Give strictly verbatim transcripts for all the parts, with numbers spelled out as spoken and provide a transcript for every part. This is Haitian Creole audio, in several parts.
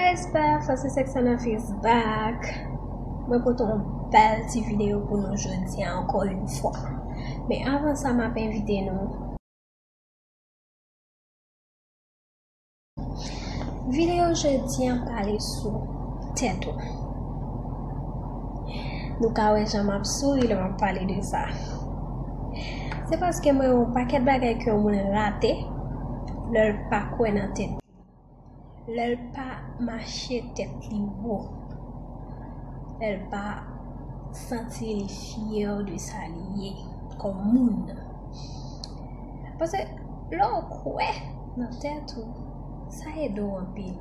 Guys, back, Francis X nèf is back. Mwen pote yon bèl ti videyo pou nou jodi a ankò yon fwa. Men avan sa, m ap envite nou. Videyo jodi a pale sou tèt ou. Nou ka wè jan m ap souri lè m ap pale de sa. Se paske mwen wè yon pakèt bagay ke yon moun rate lè l pa kwè nan tèt li. Lè l pa mache tèt li wo. Lè l pa santi li fyè de sa li ye kòm moun. Paske lè w kwè nan tèt ou, sa ede w anpil.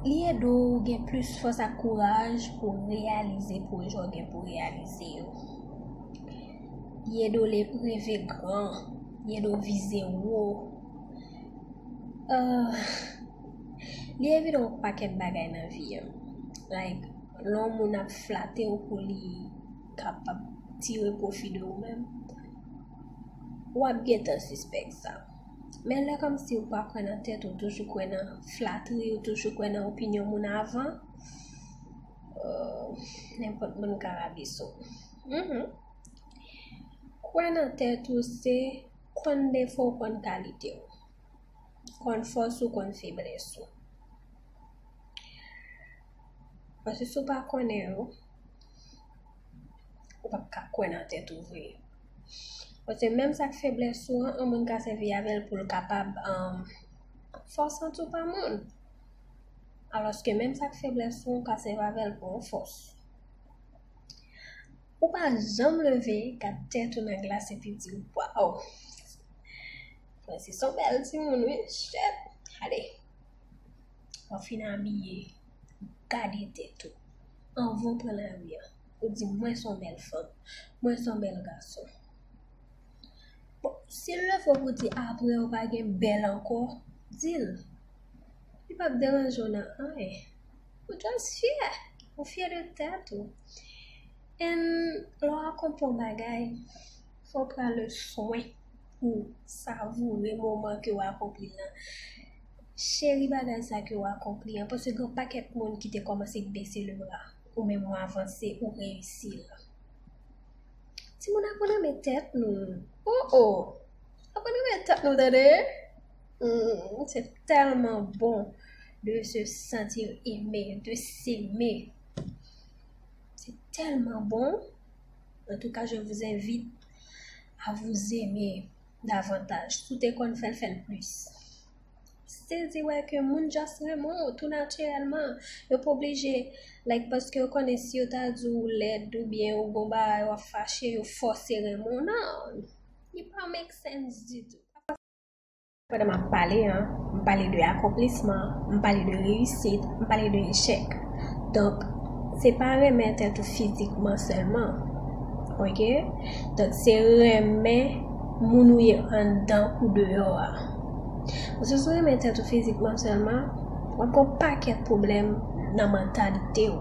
Li ede w gen plis fòs ak kouraj pou w reyalize pwojè w gen pou w reyalize yo. Li ede w le-, reve gran. Li ede w vize wo. Ah, li evite yon pakèt bagay nan vi a. Like, lè yon moun ap flate w pou li kapab tire pwofi de ou menm, w ap gentan sispèk sa. Men lè kòmsi ou pa kwè nan tèt ou, toujou kwè nan flatri, ou toujou kwè nan opinyon moun avan, euh, nenpòt moun ka rabese w. Mhm. Kwè nan tèt ou se konn defo w, konn kalite w, konn fòs ou, konn feblès ou. Paske si w pa konnen yo, ou p ap ka kwè nan tèt ou vre. Paske menm sa k feblès ou an, yon moun ka sèvi avè l pou l kapab, um, fè w santi w pa moun. Alòske menm sa k feblès ou an, ou ka sèvi avè l pou yon fòs. Ou pa janm leve, gad tèt ou nan glas epi di, "Waw! Francis se yon bèl timoun, wi, shit!" Ale. Ou fin abiye, gade tèt ou. Anvan w pran lari a, ou di, "Mwen se yon bèl fanm, mwen se yon bèl gason." Bon, si l leve pou di apre ou pa gen bèl ankò, di l. Li p ap deranje w nan anyen. Ou just fyè. Ou fyè de tèt ou. And lè w akonpli yon bagay, fò w pran le swen pou savoure moman ke w akonpli l lan. Cheri bagay sa ke w akonpli an, paske gen yon pakèt moun ki te kòmanse bese le bra. Ou menm ou avanse, ou reyisi l. Timoun, aprann renmen tèt nou. Oh, oh. Aprann renmen tèt nou, tande. Hmm, c'est tellement bon de se sentir aimé, de s'aimer. C'est tellement bon. En tout cas, je vous invite à vous aimer davantage. Si w te konn fè l, fè l plis. Sezi wè ke moun just renmen w tou natirèlman. Yo pa oblije, like, paske yo konnen si yo ta di w lèd oubyen ou gon bagay w ap fache, yo fòse renmen w. Non, li pa make sense ditou. Pandan m ap pale an, m pale de akonplisman, m pale de reyisit, m pale de echèk. Donk, se pa renmen tèt ou fizikman sèlman. Oke? Donk, se renmen moun ou ye anndan kou deyò a. Paske si w renmen tèt ou fizikman sèlman, w ap gen yon pakèt pwoblèm nan mantalite w.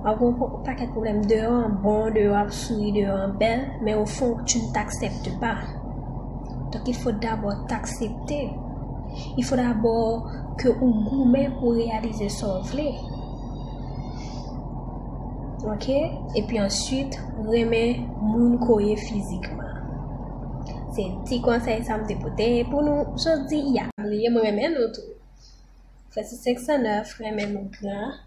W ap gen yon pakèt pwoblèm. Deyò an bon, deyò ap souri, deyò an bèl, men au fond, tu ne t'acceptes pas. Donc, il faut d'abord t'accepter. Il faut d'abord ke ou goumen pou reyalize sa w vle. Oke? Epi answit, renmen moun ke w ye fizikman. Se ti konsèy sa m te pote pou nou jodi a. Bliye mwen renmen nou tou. Francis X nèf renmen nou gran.